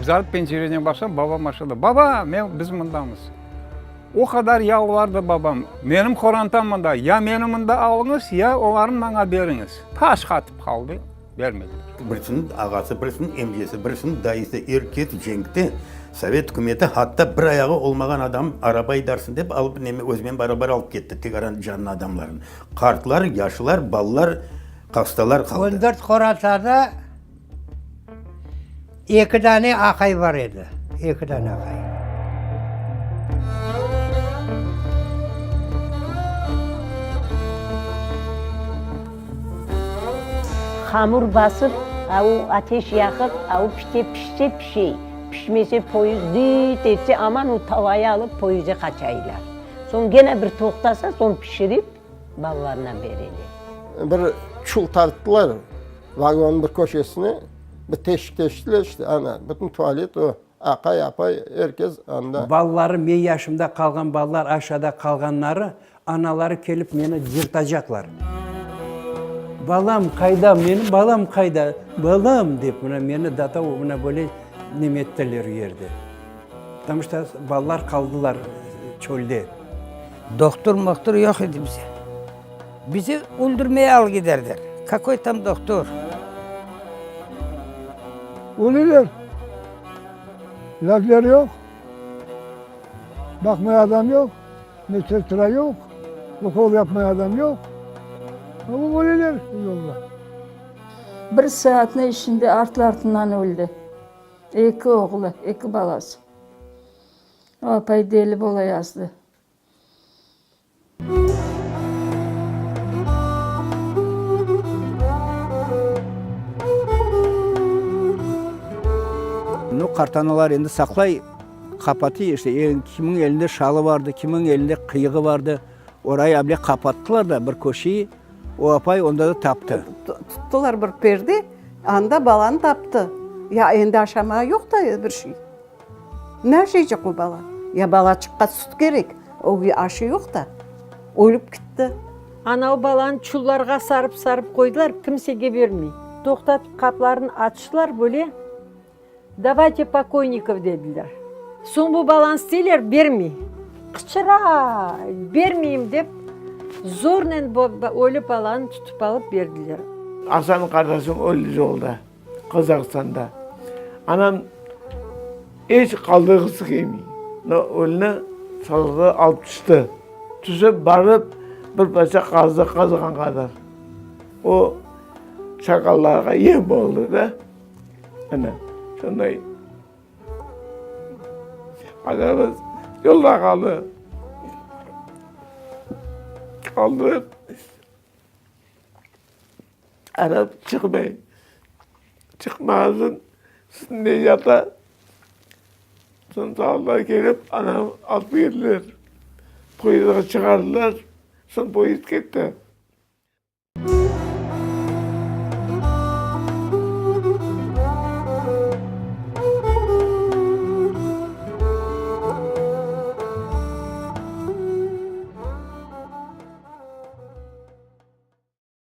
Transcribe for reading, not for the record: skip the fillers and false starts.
Uzarıp pencereden baqsam, babam aşağıda. Baba, men, biz mındamız. O qadar yalvardı babam, menim qorantam mında, ya meni mında alıñız, ya olarnı maña beriñiz. Taş qatıp qaldı, bermediler. Birisiniñ ağası, birisiniñ emcesi, birisiniñ dayısı, er kes cenkte. Sovet ükümeti hatta bir ayağı olmağan adam araba aydarsın dep alıp neme özümen barabar alıp ketti tek canlı adamlarnı. Qartlar, yaşlar, balalar, hastalar qaldı. On dört qorantada Eki dane aqay bar edi, eki dane aqay. Hamur basıp, a u ateş yaqıp, a u pite pişse pişey, pişmese poyuz düt etse, aman u tavayı alıp poyuza qaçaylar. Soñ gene bir toqtasa, soñ pişirip balalarına bereler. Bir çul tarttılar vagonnıñ bir köşesine. Bir teşik teştiler işte, ana, bütün tualet o, aqay, apay, er kes anda. Balları, men yaşımda qalğan ballar, aşağıda qalğanları, anaları kelip meni yırtacaqlar. Balam qayda, menim balam qayda, balam, dep mına meni data mına böyle neme ettiler o yerde. Потому что ballar qaldılar çölde. Dohtur-mohtur yoq edi bize. Bizi öldürmeye alıp giderler. Kakoy tam dohtur? Ölüler. İlâcları yoq. Baqmaya adam yoq. Medsestra yoq. Ukol yapmaya adam yoq. Ama ölüler yolda. Bir saatnıñ içinde artlı-artından öldi. Eki oğlu, eki balası. O apay deli bola yazdı. Nu, qartanalar endi saqlay, qapatıy, işte, kimniñ elinde şalı vardı, kimniñ elinde qıyığı vardı, orayı able qapattılar da bir köşeyi, o apay onda da taptı. Tuttılar bir perde, anda balanı taptı. Ya endi aşamağa yoq da bir şey. Ne aşaycaq o bala? Ya balaçıqqa süt kerek, o aşı yoq da. Ölip kitti. Ana o balanı çullarğa sarıp-sarıp qoydılar, kimsege bermey. Toqtatıp qaplarını açtılar böyle, Davayte pokoynikov dediler. Soñ bu balanı isteyler, bermey. Qıçıra, bermeyim dep, zornen ölü balanı tutıp alıp berdiler. Asan qardaşım öldi yolda. Qazahstanda. Anam eç qaldırğısı kelmey. Ölüni salğırğa alıp tüşti. Tüşip barıp bir parça qazdı, qazığan qadar. O şakallarğa yem oldı da. Ana, şunday. Anamız yolda qaldı. Qaldırıp. Anam çıqmay. Çıqmağasın üstünde yata. Soñ sağlar kelip anamnı alıp keldiler. Poyezdğa çıqardılar. Soñ poyezd ketti.